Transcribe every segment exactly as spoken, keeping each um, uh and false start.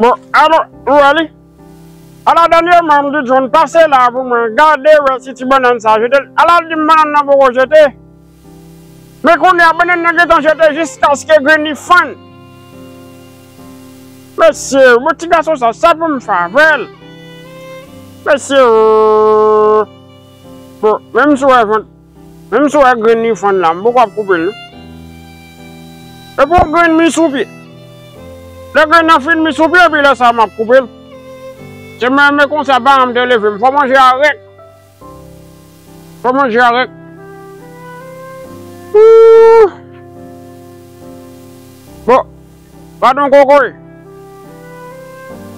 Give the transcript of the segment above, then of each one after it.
Bon, alò, ou wè li? Ala dènyèman, m di John, pase la pou mwen, gade wè si ti bannann sa jete l. Ala l di m bannann nan poko jete. Men kounye a, bannann nan gentan jete jiskaske grenn li fann. Mesye, bon ti gason sa, sa pou m fè avè l? Mesye, bon, menm si w wè vant, menm si w wè grenn li fann la, m poko ap koupe l, non. Epi yon grenn mi sou pye. Lè grenn nan fin mi sou pye, epi lè sa a m ap koupe l. Se mwen menm konsa, paran m te leve m. Fò manje arèk. Fò manje arèk. Ooh. Bon, pa don kokoye.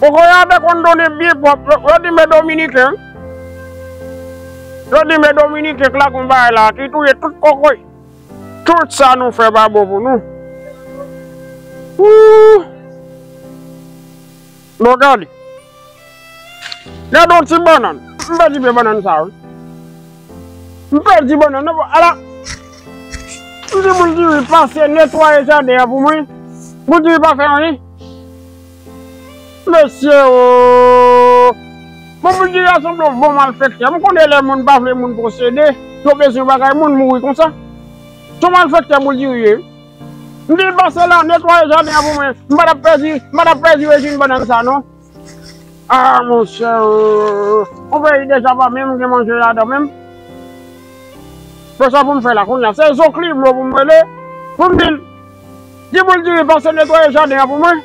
Kokoye a te konn tounen byen pwòp. Yo, yo di men dominiken. Yo di men dominiken k lakòz bagay la, ki touye tout kokoye. Tout sa nou fè pa bon pou nou. Ooh. Bon, gade. Gade yon ti bannann. M pèdi pye bannann sa, wi. M pèdi bannann nan. Ala. M di Bouldiri pase netwaye jaden an pou mwen. Bouldiri pa fè anyen. Mesye o! Bon, Bouldiri a sanble yon bon malfektè. M konnen lè moun pa vle moun posede, yo bezwen bagay, moun mouri konsa. Se yon malfektè Bouldiri ye, wi. M di l pase la, netwaye jaden an pou mwen. M pa t ap pèdi, m pa t ap pèdi rejim bannann sa, non. Ah, monchè, euh, yon peyi deja pa menm gen manje ladan menm. Se sa pou m fè la kounye a. Se Zoklimo pou m rele, pou m di l, di Bouldiri pase netwaye jaden an pou mwen.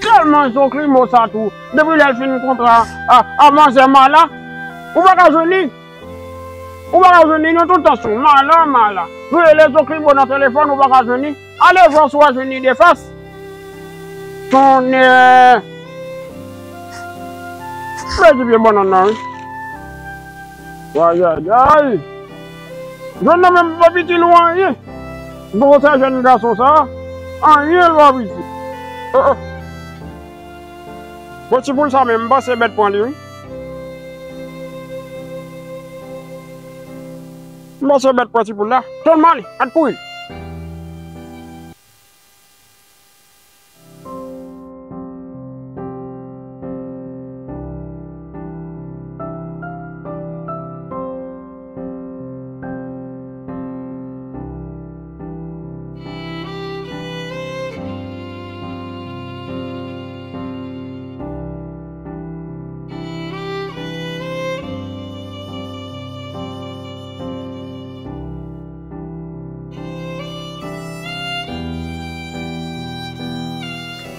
Tèlman Zoklimo sa tou, depi lè l fin kontre a, a, a manzè Mala, ou pa ka jwenn li. Ou pa ka jwenn li, non, tout tan sou Mala, Mala. Nou rele Zoklimo nan telefòn, ou pa ka jwenn li. Ale vwa si w a jwenn li defas. Tonnè! Pèdi pye bannann nan, wi. Ayayay! Jwenn nan menm pa itil ou anyen. Bon, sa jèn gason sa, anyen l pa itil. Oh, oh. Bon, ti poul sa menm, m panse bèt pran li, wi. M panse bèt pran ti poul la. Tann m ale, al kouri.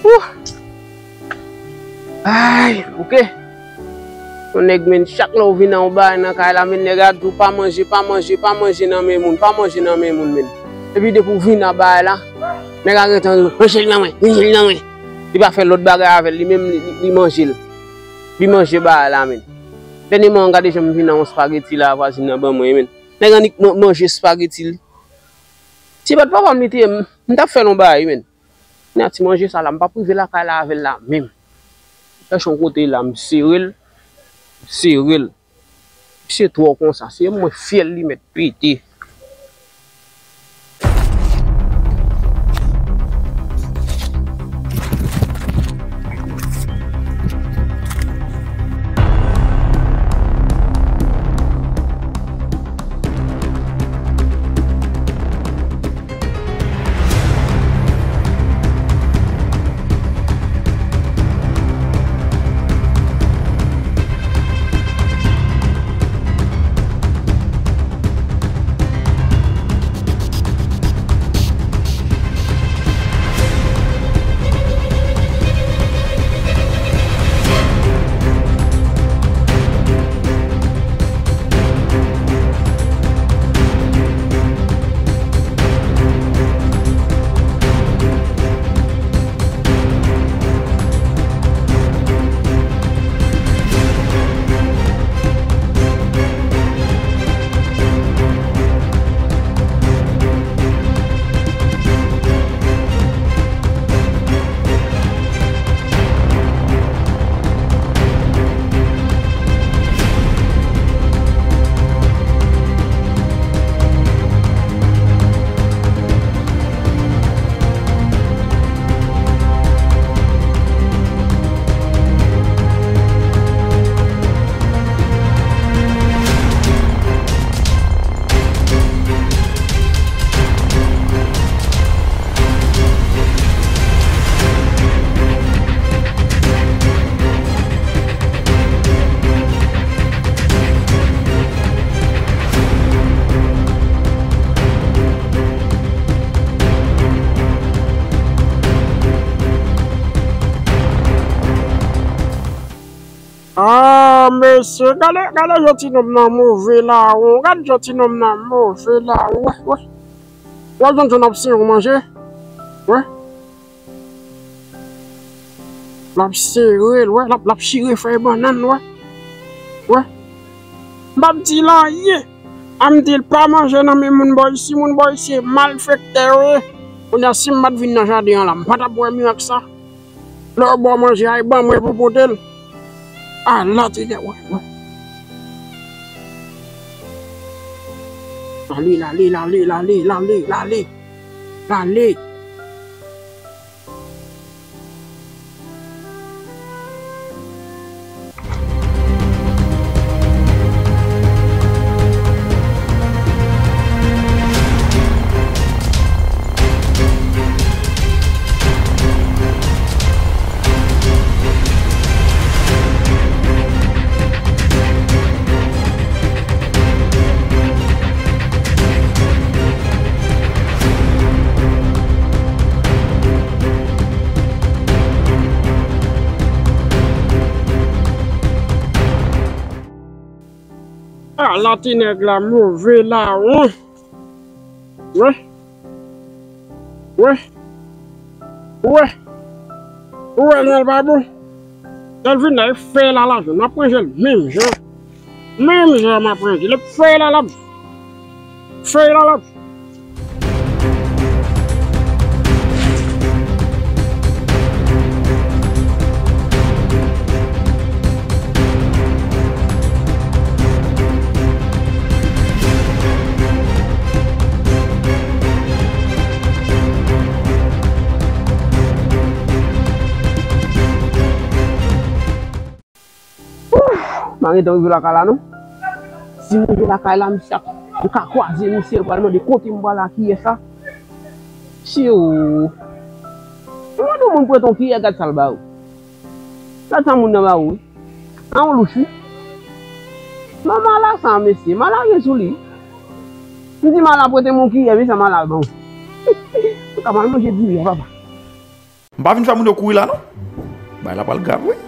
Wouh! Ay, bouke. Yon nèg, men, chak lè w vin nan yon bagay nan kay la, men, nèg a di w pa manje, pa manje, pa manje nan men moun, pa manje nan men moun, men. Epi depi w vin nan bagay la, nèg a gentan di w, manje l nan men, manje l nan men. Li pa fè lòt bagay avè l, li menm, li, li, li manje l. Li manje bagay la, men. Dènyèman, gade jan m vin nan yon spageti la, vwazin nan ban mwen, men. Nèg annik man-, manje spageti l. Ti bèt papa m li te ye m, m t ap fè l yon bagay, men. Nati manje sa la, m p ap rive lakay la avè l la menm. Chèche yon kote la, m sere l, m sere l. Misye twò konsa, se mwen fyèl li mèt pete. Mesye, gade, gade jan ti nonm nan move lawon. Gade jan ti nonm nan move lawon. Wè, wè. Wè jan ti nonm ap sere manje. Wè. L ap sere l, wè. L ap, l ap chire fèy bannann, wè. Wè. M p ap di l anyen. A m di l pa manje nan men moun bò isi, moun bò isi se malfektè yo ye. Kounye a, si m pa t vin nan jaden an la, m pa t ap wè mirak sa. Lè yo ba w manje a, e ban mwen pou pote l. Ala ti nèg, wè, wè. Lale, lale, lale, lale, lale, lale. Lale. Ala ti nèg la move lawon. Wè. Wè. Wè. Wè, non, l pa bon. Lè l vin la, e fèy la l ap jwenn. M ap manje l menm jan. Menm jan m ap manje l. E fèy la l ap. Fèy la l ap. Ouf, m pa gentan rive lakay la non. Si m rive lakay la, misye ap, m ka kwaze misye, l pral mande kote m pral a kiyès la. Tchiw. Ou wè yon moun prete yon kiyè, gad sa l ba ou. Gad sa moun nan ba ou wi. A yon louch wi. Nan mala sa mesye, mala gen sou li. M di mala prete m yon kiyè, men sa mala ban ou. Ou ka mal manje diri a papa. M pa vin fè moun yo kouri la non. Bagay la pral grav wi.